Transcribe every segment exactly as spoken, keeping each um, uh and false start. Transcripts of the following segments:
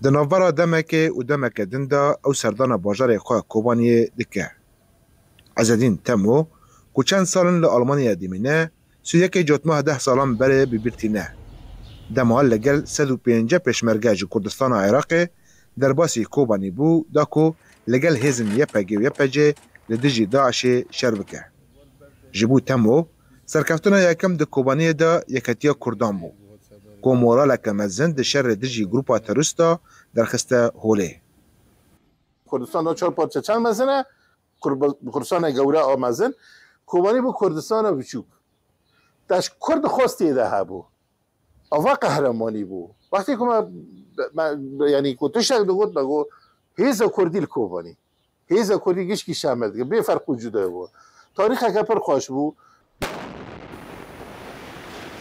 Di navbera demekê û demeke din de ew serdana bajarê xwe Kobaniyê dike. Ezedîn Temo, ku çend sal in li Almanyayê dimîne, sî yekê Cotmeha deh salan berê bi bîr tîne. Dema li gel sed û pêncî pêşmerge ji Kurdistana Iraqê derbasî Kobanî bû, da ku li gel hêzên Y P G û Y P C li dijî DAIŞê şer bike. Ji bo Temo, serkeftina yekem di Kobaniyê de yeketiya Kurdan bû, ku moraleke mezin di şerê dijî grupa terorîsta derxiste holê. Kurdistan da çar parçe çend mezin e? Kurba-, Kurdistana gewre a mezin. Kobanî bû Kurdistana biçûk. Teş Kurd xwest tê de hebû. Ava qehremanî bû. Wextê ku me, me, yanî ku tiştek digot, me got, hêza Kurdî li Kobanî. Hêza Kurdî gişkî şeme dike. Bê ferq û cuda bû. Tarîxeke pir xweş bû.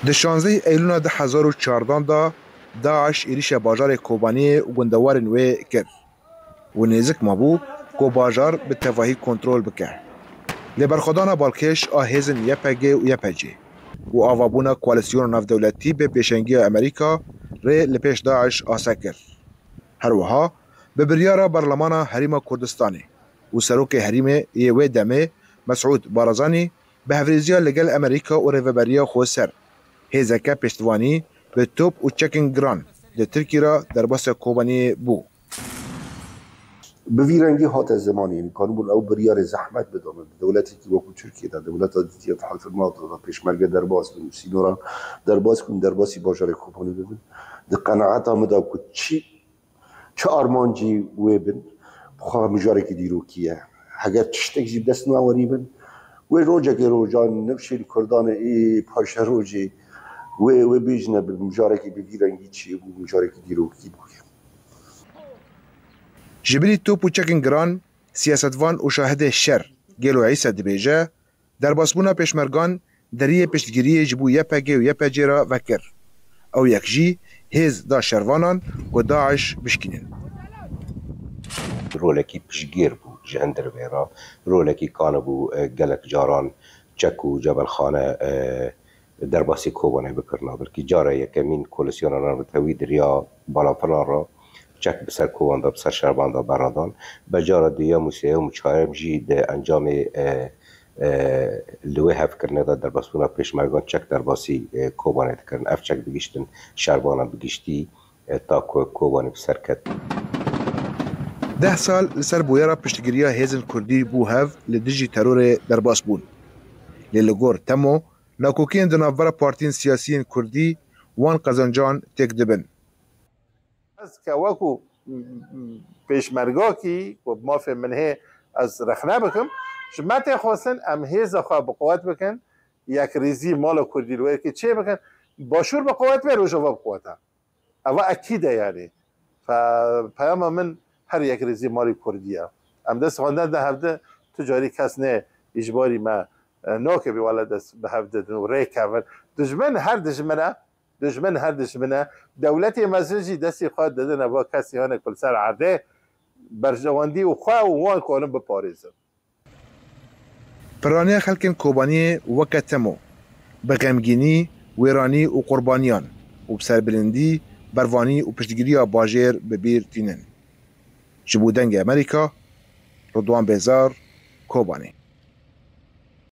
Di şanzdeh Eylûna du hezar û çardan de DAIŞ êrîşa bajarê Kobaniyê û gundewarên wê kir û nêzik mabû ku bajar bi tevahî kontrol bike. Lê berxwedana balkêş a hêzên Y P G û Y P C û avabûna koalîsyona navdewletî bi pêşengiya Amerîka rê li pêş DAIŞ ase kir. Her wiha bi biryara Berlemana Herêma Kurdistanê û Serokê Herêmê yê wê demê Mesûd Barazanî bi hevrêziya li gel Amerîka û Rêveberiya Xweser hêzeke piştvanî bi top û çekên giran di Tirkî re derbasa Kobaniyê bû. Bi vî rengî hate zimanê, îmkan bûn ew biryarê zehmet bidin. Di dewletekî wekû Tirkiye de, dewleta dîtiya Itîhad Hilmata de pêşmerge derbas bin û sînoran derbas bin, derbasî bajarê Kobanî bibin. Di qenaeta min de ku çi, çi armancî wê bin, bi xwe mijarekî dîrokî ye. Heger tiştek jî bi dest nawerî bin, wê rojekê rojan nifşên Kurdan ê paşerojê wê, wê bêjine bi mijarekî bi vî rengî çi bû, mijarekî dîrokî bûye. Ji bilî top û çekên giran, siyasetvan û şahidê şer Gelo Îsa dibêje, derbasbûna pêşmergan deriyê piştgiriyê ji bo Y P G û Y P C re vekir. Ew yek jî hêz da şervanan ku DAIŞ bişkînin. Rolekî piştgir bû ji hundirê ve re, rolekî kanibû, e, gelek caran çek û cebelxane, e, derbasî Kobanê bikirina. Belkî cara yekemîn koalîsyona navnetewî di riya balafiran re çek bi ser Koban de, bi ser şervan de beradan. Be cara duyem û sêyem û çarem jî di encamê, e, e, li wê hevkirinê de derbasbûna pêşmergan çek derbasî, e, Kobanê dikirin. Ev çek digiştin şervana bi giştî, e, ta ku Kobanê bi ser ket. Deh sal li ser bûyera piştgiriya hêzên Kurdî bû hev li dijî terorê derbas bûn. Lê li gor Temo, nakokiyên di navbera partiyên siyasiyên Kurdî wan qezencan têk dibin. Ez ke wekû, m, m, pêşmergakî ku bi mafê min hê ez rexne bikim, ji me tê xwestin em hêza xwe bi quwet bikin, yekrêzî mala Kurdî li wê yekê çê bikin, Başûr bi quwet be, Rojava bi quwet e. Eva ekîd e yanî. Fe-, peyama min her yekrêzî malî Kurdî ye. Em dest xwe nedin hevdi, tu carî kes nê îjbarî me, e, nake bî wele dest bi hev didin û rê kevin. Dijmin her dijmin e, dijmin her dijmin e. Dewletê mezin jî destê xwe didine va kesê hene ku li ser erdê berjewendî û xwe û wan kanin biparêzin. Piraniya xelkên Kobaniyê weke Temo, bi xemgînî, wêranî û qurbaniyan û bi serbilindî, bervanî û piştgiriya bajêr bi bîr tînin. Ji bo Dengê Amerîka, Ridwan Bêzar, Kobanê.